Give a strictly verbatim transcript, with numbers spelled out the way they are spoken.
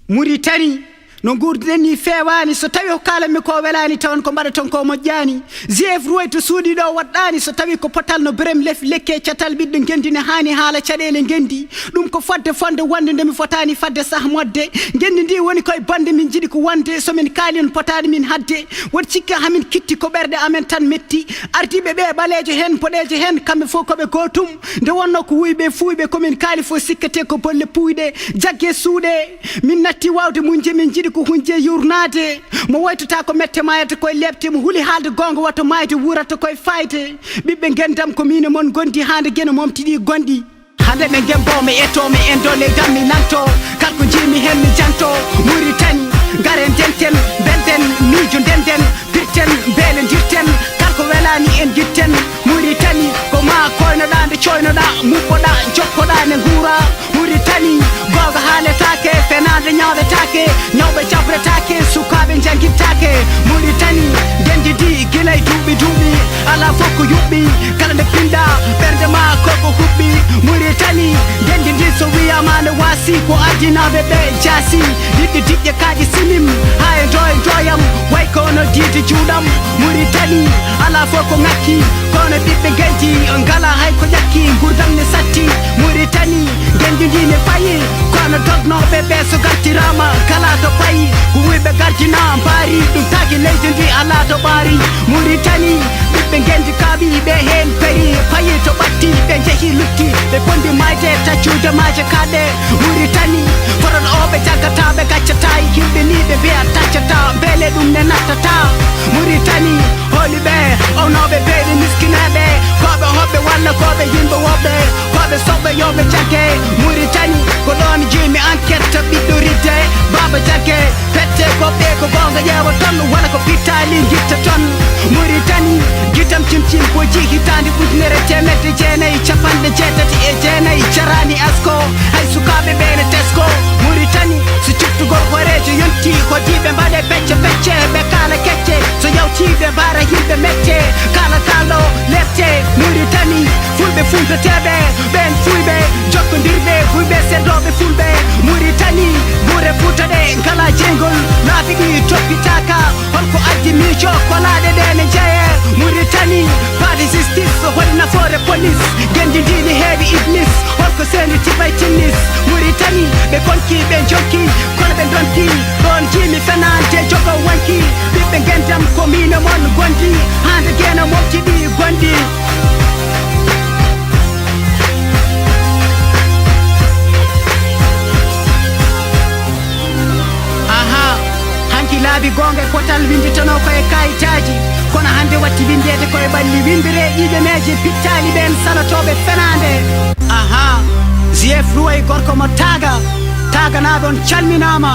Muritani, no nguurduɗen ni feewaani, so tawi ko kaalanmi ko welaani, tawon ko mbaɗaton ko moƴƴaani. J F Ruway to suuɗi ɗo woɗɗaani, so tawi ko potal no berem lef lekke catal ɓiɗɗo ngenndi ne haani haala caɗeele ngenndi. Ɗum ko fodde fonde wonde nde mi fotaani fadde sah modde. Ngenndi ndi woni koye bonde min njiɗi ko wonde, so min kaali on potaani min hadde. Woto cikke hamin kitti ko ɓerɗe amen tan metti. Ardiiɓe ɓe ɓaleejo heen, boɗeejo heen, kamɓe fof ko ɓe gootum. Nde wonnoo ko wuyɓe fuuyɓe, ko min kaali fof sikkete ko bolle puuyɗe. Jagge suuɗe, min natti waawde muñde, min njiɗi ko huñde yurnaade. Mo woytata ko mette maayata koye leeɓte, mo huli haalde goonga wata maayde wuurata koye faayde. Ɓiɓɓe ngenndam ko miin e mon ngondi haa nde geno momtiɗi gonɗi. Hande ɓe ngembo mi eto mi endo ley dam mi nanto. Kal ko jiimi hen mi janto. Muritani, ngaren denten, belden, miijo ndenden, pirten, belendirten. Kal ko welani en gitten. Muritani, ko ma koynoɗa nde coynoɗa, mubboɗa, jokkoɗa ne nguura. Muritani, googa haaletaake, fenaande ñaawetaake, ñawɓe jabretaake, sukaaɓe njanngittaake. Muritani, ngenndi ndi gila e duuɓi duuɓi, alaa fof ko yuɓɓi. Kala nde pinɗa, ɓernde ma ko ko huɓɓi. Muritani, ngenndi ndi so wiyaama ne waasi, ko ardinaaɓe ɓe jaasi. Yiɗde diƴƴe kaaƴe sinim, haa e ndooy ndooyam, way ko no diidi juuɗam. Muritani, alaa fof ko ŋakki, kono ɓiɓɓe ngenndi ngala hay ko ƴakki, nguurndam ne satti. Muritani, ngenndi ndi ne fayi, kono dognooɓe ɓe so gartiraama kala to payi, ko wuyɓe gardina mbaari, ɗum taaki leydi ndi alaa to ɓaari. Muritani, ɓiɓɓe ngenndi kaaɓi ɓe heen peri, payi to ɓatti, ɓe njehi lutti, ɓe pondi maayde, taccude maaje kaaɗe. Muritani, kono o ɓe jaggata, ɓe gaccata, yimɓe ni ɓe mbiya taccata, mbele ɗum ne nattata. Muritani, holi ɓe, ownooɓe beeli miskineeɓe, ko ɓe hoɓɓe walla ko ɓe yimɓe woɓɓe, ko ɓe soɓɓe yo ɓe jagge. Muritani, ko ɗoon jiimi enquête ɓiɗɗo ridde, baaba jagge, pette goɓɓe ko goonga ƴeewa toon, walla ko pittaali ngitta toon. Muritani, gitam cimcim ko ji hitaande ujunere teemedde jeenayi capanɗe jeetati e jeenayi jaraani asko, hay sukaaɓe ɓe ne tesko. Muritani, so ciftugol hooreejo yonti, ko diiɓe mbaɗe pecce pecce, ɓe kaala kecce, so yawti ɓe mbaara yimɓe mette, kala kaalɗo lepte. Muritani, fulɓe funtoteeɓe, ɓeen fuuyɓe, jokkondirɓe, guyɓe seddooɓe fulɓe. Muritani, gure Fuuta ɗe ngala jeyngol, laabi ɗi toppitaaka. Holko addi miijo kolaaɗe ɗe ne jeye? Muritani, pas de justice, holi nafoore police? Ngenndi ndi ne heewi iblis, holko seendi tibay tinnis? Muritani, ɓe konki, ɓe jokki, kono ɓe ndonki, ɗoon jiimi fenaande jogo wonki. Ɓiɓɓe ngenndam ko miin e mon ngondi, haa nde geena momtiɗi gonɗi. Aha, hanki laabi goonga e potal winnditano ko e kaayitaaji, kono hannde watti winndeede ko e ɓalli winndiree ƴiiƴaneeji pittaali ɓeen salotooɓe fenaande. Aha, J F Ruway gorko mo taaga, taaganaaɗo on calminaama.